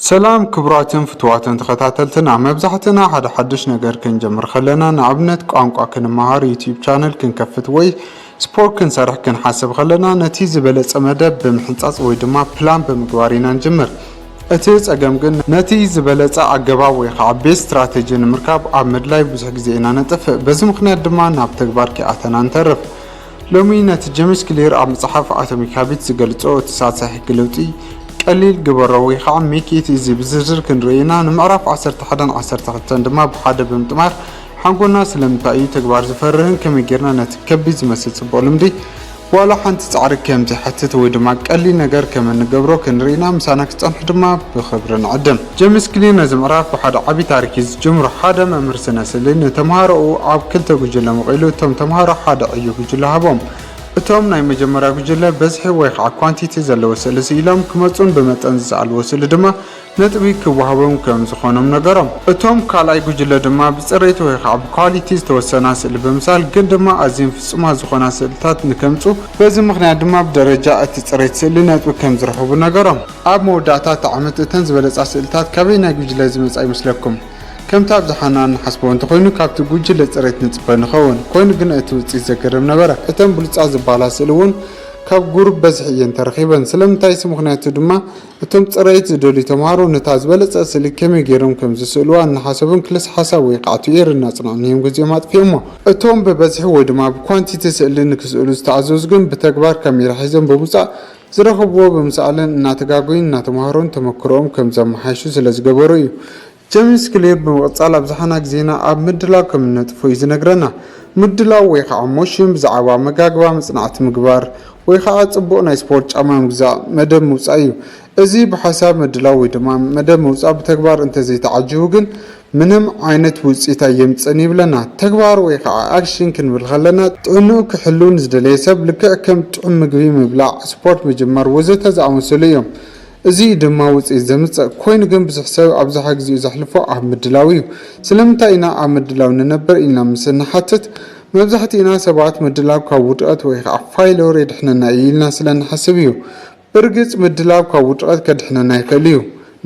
ሰላም ክቡራትን ፍቱዋትን ተኸታተልትና፣ መብዛሕትና ሓደ ሓድሽ ነገር ክንጀምር ከለና፣ ንኣብነት ቋንቋ ክንመሃር፣ ዩቲዩብ ቻነል ክንከፍት ወይ ስፖርት ክንሰርሕ ክንሓስብ ከለና፣ ነቲ ዝበለጸ መደብ ብምሕንጻጽ ወይ ድማ ፕላን ብምግባር ኢና ንጅምር። እቲ ጸገም ግን፣ ነቲ ዝበለጸ ኣገባብ ወይ ከዓ ቤስት ስትራተጂ ንምርካብ ኣብ ምድላይ ብዙሕ ግዜ ኢና ነጥፍእ። በዚ ምኽንያት ድማ ናብ ተግባር ከይኣተና ንተርፍ። ሎሚ ነቲ ጀምስ ክሊር ኣብ መጽሓፍ ኣቶሚክ ሃቢት ዝገልጾ እቲ ሳልሳይ ሕጊ ለውጢ ቀሊል ግበሮ ወይ ከዓ ሜክ ኢት ኢዚ ብዝርዝር ክንርኢ ኢና። ንምዕራፍ ዓሰርተ ሓደን ዓሰርተ ክልተን ድማ ብሓደ ብምጥማር ሓንጎልና ስለምንታይ እዩ ተግባር ዝፈርህን ከመይ ጌርና ነቲ ከቢድ ዝመስል ጽቡቕ ልምዲ ዋላ ሓንቲ ጻዕሪ ከም ዘይሓትት ወይ ድማ ቀሊል ነገር ከም እንገብሮ ክንርኢ ኢና። ምሳና ክትጸንሑ ድማ ብኽብሪ ንዕድም። ጀምስ ክሊር ነዚ ምዕራፍ ብሓደ ዓቢ ታሪክ እዩ ዝጅምሮ። ሓደ መምህር ስነ ስእሊ ንተምሃሮኡ ኣብ ክልተ ጉጅለ መቒሉ፣ እቶም ተምሃሮ ሓደ ዕዮ ጉጅለ ሃቦም። እቶም ናይ መጀመርያ ጉጅለ በዝሒ ወይ ከዓ ኳንቲቲ ዘለዎ ስእሊ ስኢሎም ክመጹን ብመጠን ዝሰኣልዎ ስእሊ ድማ ነጥቢ ክወሃቦም ከም ዝኾኖም ነገሮም። እቶም ካልኣይ ጉጅለ ድማ ብጽሬት ወይ ከዓ ብኳሊቲ ዝተወሰና ስእሊ ብምሳል፣ ግን ድማ ኣዝየን ፍጹማት ዝኾና ስእልታት ንከምጹ። በዚ ምኽንያት ድማ ብደረጃ እቲ ጽሬት ስእሊ ነጥቢ ከም ዝረኽቡ ነገሮም። ኣብ መወዳእታ እቲ ዓመት እተን ዝበለጻ ስእልታት ካበየናይ ጉጅለ ዝመጻ ይመስለኩም? ከምቲ ኣብዝሓና እንሓስቦ እንተኾይኑ፣ ካብቲ ጉጅለ ጽሬት ንጽበ ንኸውን። ኮይኑ ግን እቲ ውጽኢት ዘገርም ነበረ። እተን ብሉጻት ዝበሃላ ስእሊ እውን ካብ ጉሩፕ በዝሒ እየን ተረኺበን። ስለምንታይ? እቲ ምኽንያቱ ድማ እቶም ጽሬት ዝደልዩ ተምሃሮ ነታ ዝበለጸ ስእሊ ከመይ ገይሮም ከም ዝስእልዋ እናሓሰቡን ክልስ ሓሳብ ወይ ከዓ ቲዮሪ እናጽንዑን እዮም ግዜኦም ኣጥፊኦሞ። እቶም ብበዝሒ ወይ ድማ ብኳንቲቲ ስእሊ ንክስእሉ ዝተኣዘዙ ግን ብተግባር ካሜራ ሒዞም ብምውጻእ ዝረኸብዎ ብምስኣልን እናተጋገዩን እናተምሃሩን ተመክሮኦም ከም ዘመሓይሹ ስለ ዝገበሩ እዩ። ጀምስ ክሊር ብምቕጻል ኣብዝሓና ግዜና ኣብ ምድላው ከም እነጥፎ እዩ ዝነግረና። ምድላው ወይ ከዓ ሞሽን ብዛዕባ መጋግባ መጽናዕቲ ምግባር ወይ ከዓ ጽቡቕ ናይ ስፖርት ጫማ ምግዛእ መደብ ምውጻእ እዩ። እዚ ብሓሳብ ምድላው ወይ ድማ መደብ ምውጻእ ብተግባር እንተዘይተዓጂቡ ግን ምንም ዓይነት ውጽኢት ኣየምጽእን ይብለና። ተግባር ወይ ከዓ ኣክሽን ክንብል ከለና ጥዕንኡ ክሕሉ ንዝደለየ ሰብ ልክዕ ከም ጥዑም ምግቢ ምብላዕ፣ ስፖርት ምጅማር ወዘተ ዝኣመሰሉ እዮም። እዚ ድማ ውጽኢት ዘምጽእ ኮይኑ ግን ብዙሕ ሰብ ኣብዝሓ ግዜኡ ዘሕልፎ ኣብ ምድላው እዩ። ስለምንታይ ኢና ኣብ ምድላው ንነብር ኢልና ምስ እንሓትት መብዛሕትእና ሰባት ምድላው ካብ ውድቐት ወይ ከዓ ፋይለር የድሕነና እዩ ኢልና ስለ እንሓስብ እዩ። ብርግጽ ምድላው ካብ ውድቐት ከድሕነና ይኽእል እዩ።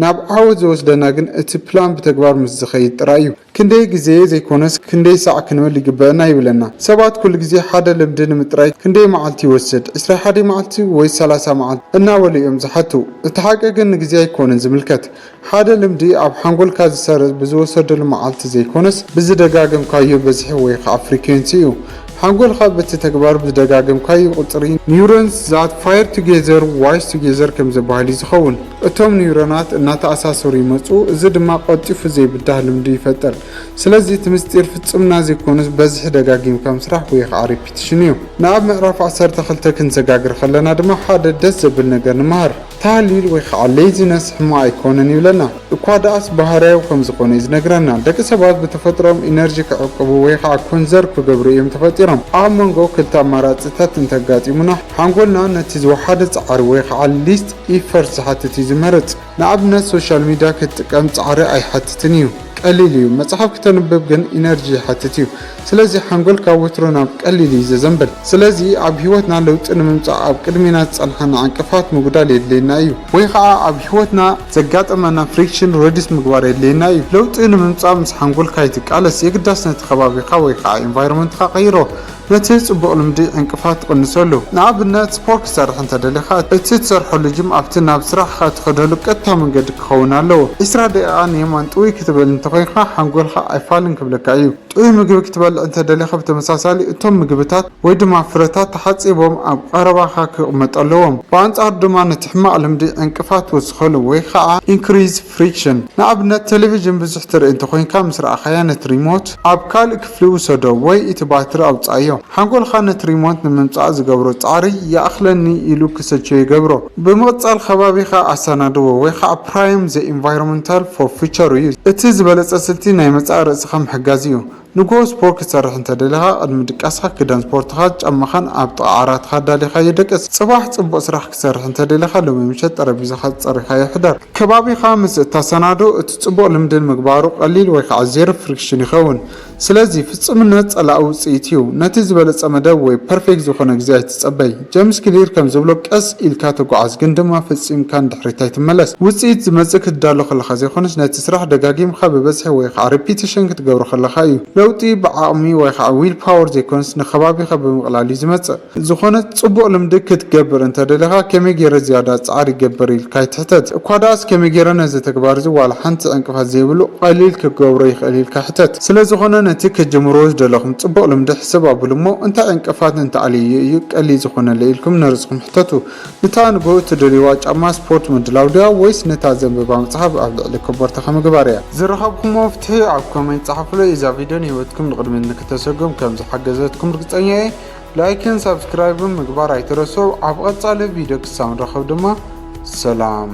ናብ ዓወት ዝወስደና ግን እቲ ፕላን ብተግባር ምስ ዝኸይድ ጥራይ እዩ። ክንደይ ግዜ ዘይኮነስ ክንደይ ሳዕ ክንብል ይግበአና ይብለና። ሰባት ኩሉ ግዜ ሓደ ልምዲ ንምጥራይ ክንደይ መዓልቲ ይወስድ? ዕስራ ሓደ መዓልቲ ወይ ሰላሳ መዓልቲ? እናበሉ እዮም ዝሓቱ። እቲ ሓቂ ግን ንግዜ ኣይኮነን ዝምልከት። ሓደ ልምዲ ኣብ ሓንጎልካ ዝሰርጽ ብዝወሰደሉ መዓልቲ ዘይኮነስ ብዝደጋገምካዮ በዝሒ ወይ ከዓ ፍሪኩዌንሲ እዩ። ሓንጎልካ በቲ ተግባር ብዝደጋገምካዮ ቁጽሪ ኒውሮንስ that fire together wise together ከም ዝበሃል እዩ ዝኸውን። እቶም ኒውሮናት እናተኣሳሰሩ ይመጹ፣ እዚ ድማ ቀልጢፉ ዘይብዳህ ልምዲ ይፈጥር። ስለዚ እቲ ምስጢር ፍጽምና ዘይኮነስ በዝሒ ደጋጊምካ ምስራሕ ወይ ከዓ ሪፒቲሽን እዩ። ንኣብ ምዕራፍ ዓሰርተ ክልተ ክንሰጋግር ከለና ድማ ሓደ ደስ ዘብል ነገር ንመሃር። ታህሊል ወይ ከዓ ሌዚነስ ሕማቕ ኣይኮነን ይብለና። እኳ ደኣስ ባህርያዊ ከም ዝኾነ እዩ ዝነግረና። ደቂ ሰባት ብተፈጥሮኦም ኢነርጂ ክዕቅቡ ወይ ከዓ ኮንዘርቭ ክገብሩ እዮም ተፈጢሮም። ኣብ መንጎ ክልተ ኣማራፅታት እንተጋጢሙና ሓንጎልና ነቲ ዝወሓደ ፃዕሪ ወይ ከዓ ሊስት ኢፈርት ዝሓትት እዩ ዝመርፅ። ንኣብነት ሶሻል ሚድያ ክትጥቀም ፃዕሪ ኣይሓትትን እዩ። ቀሊል እዩ። መጽሓፍ ክተንብብ ግን ኢነርጂ ይሓትት እዩ። ስለዚ ሓንጎልካ ወትሩ ናብ ቀሊል እዩ ዘዘንብል። ስለዚ ኣብ ህይወትና ለውጢ ንምምጻእ ኣብ ቅድሜና ዝጸንሓና ዕንቅፋት ምጉዳል የድልየና እዩ። ወይ ኸኣ ኣብ ህይወትና ዘጋጠመና ፍሪክሽን ረዲስ ምግባር የድልየና እዩ። ለውጢ ንምምጻእ ምስ ሓንጎልካ ኣይትቃለስ፣ የግዳስ ነቲ ከባቢኻ ወይ ኸኣ ኢንቫይሮመንትኻ ቀይሮ። ነቲ ጽቡቕ ልምዲ ዕንቅፋት ትቕንሰሉ። ንኣብነት ስፖርት ክትሰርሕ እንተ ደሊኻ፣ እቲ ትሰርሐሉ ጂም ኣብቲ ናብ ስራሕኻ ትኸደሉ ቀጥታ መንገዲ ክኸውን ኣለዎ። ዕስራ ደቂቓ ንየማን ጥውይ ክትብል እንተኾይንካ ሓንጎልካ ኣይፋልን ክብለካ እዩ። ጥዑይ ምግቢ ክትበልዕ እንተ ደሊኻ ብተመሳሳሊ እቶም ምግብታት ወይ ድማ ፍረታት ተሓጺቦም ኣብ ቀረባኻ ክቕመጡ ኣለዎም። ብኣንጻሩ ድማ ነቲ ሕማቕ ልምዲ ዕንቅፋት ትወስኸሉ ወይ ኸኣ ኢንክሪዝ ፍሪክሽን። ንኣብነት ቴሌቪዥን ብዙሕ ትርኢ እንተኾይንካ ምስ ረኣኻያ ነቲ ሪሞት ኣብ ካልእ ክፍሊ ውሰዶ ወይ እቲ ባትሪ ኣውጽኣዮ። ሓንጎልኻ ነቲ ሪሞት ንምምጻእ ዝገብሮ ጻዕሪ ይኣኽለኒ ኢሉ ክሰችዮ ይገብሮ። ብምቕጻል ከባቢኻ ኣሰናድዎ ወይ ኸኣ ፕራይም ዘ ኢንቫይሮንመንታል ፎር ፊቸር እዩ። እቲ ዝበለጸ ስልቲ ናይ መጻኢ ርእስኻ ምሕጋዝ እዩ። ንግሆ ስፖርት ክትሰርሕ እንተደሊኻ፣ ቅድሚ ድቃስኻ ክዳን ስፖርትኻ፣ ጫማኻን ኣብ ጥቓ ዓራትኻ ኣዳሊኻዮ ደቅስ። ጽባሕ ጽቡቕ ስራሕ ክትሰርሕ እንተደሊኻ፣ ሎሚ ምሸት ጠረጴዛኻ ጸሪኻዮ ሕደር። ከባቢኻ ምስ እታሰናዶ፣ እቲ ጽቡቕ ልምዲ ንምግባሩ ቀሊል ወይ ከዓ ዜሮ ፍሪክሽን ይኸውን። ስለዚ ፍጹምነት ጸላኢ ውጽኢት እዩ። ነቲ ዝበለጸ መደብ ወይ ፐርፌክት ዝኾነ ግዜ ኣይትጸበይ። ጀምስ ክሊር ከም ዝብሎ፣ ቀስ ኢልካ ተጓዓዝ፣ ግን ድማ ፈጺምካ ንድሕሪት ኣይትመለስ። ውጽኢት ዝመጽእ ክትዳሎ ከለኻ ዘይኮነስ፣ ነቲ ስራሕ ደጋጊምካ ብበዝሒ ወይ ከዓ ሪፒቲሽን ክትገብሮ ከለኻ እዩ። ለውጢ ብዓቕሚ ወይ ከዓ ዊል ፓወር ዘይኮነስ፣ ንከባቢኻ ብምቕላል እዩ ዝመጽእ። ዝኾነ ጽቡቕ ልምዲ ክትገብር እንተደሊኻ፣ ከመይ ገይረ ዝያዳ ጻዕሪ ይገብር ኢልካ ኣይትሕተት። እኳ ደኣስ ከመይ ገይረ ነዚ ተግባር እዚ ዋላ ሓንቲ ዕንቅፋት ዘይብሉ ቀሊል ክገብሮ ይኽእል ኢልካ ሕተት። ስለ ዝኾነ ነቲ ክትጅምርዎ ዝደለኹም ጽቡቕ ልምዲ ሕስብ ኣብሉ እሞ፣ እንታይ ዕንቅፋት እንተኣልዩ እዩ ቀሊል ዝኾነለይ ኢልኩም ንርእስኹም ሕተቱ። ንታ ንግሆ እትደልይዋ ጫማ ስፖርት ምድላው ድያ ወይስ ነታ ዘንብባ መጽሓፍ ኣብ ልዕሊ ኮቦርታኻ ምግባር እያ? ዝረኸብኩሞ ፍትሒ ኣብ ኮሜንት ጸሓፉለይ። እዛ ቪድዮ ንህይወትኩም ንቕድሚት ንክተሰጉም ከም ዝሓገዘትኩም ርግጸኛ እየ። ላይክን ሳብስክራይብን ምግባር ኣይትረስዑ። ኣብ ቐጻሊ ቪድዮ ክሳብ ንራኸብ ድማ ሰላም።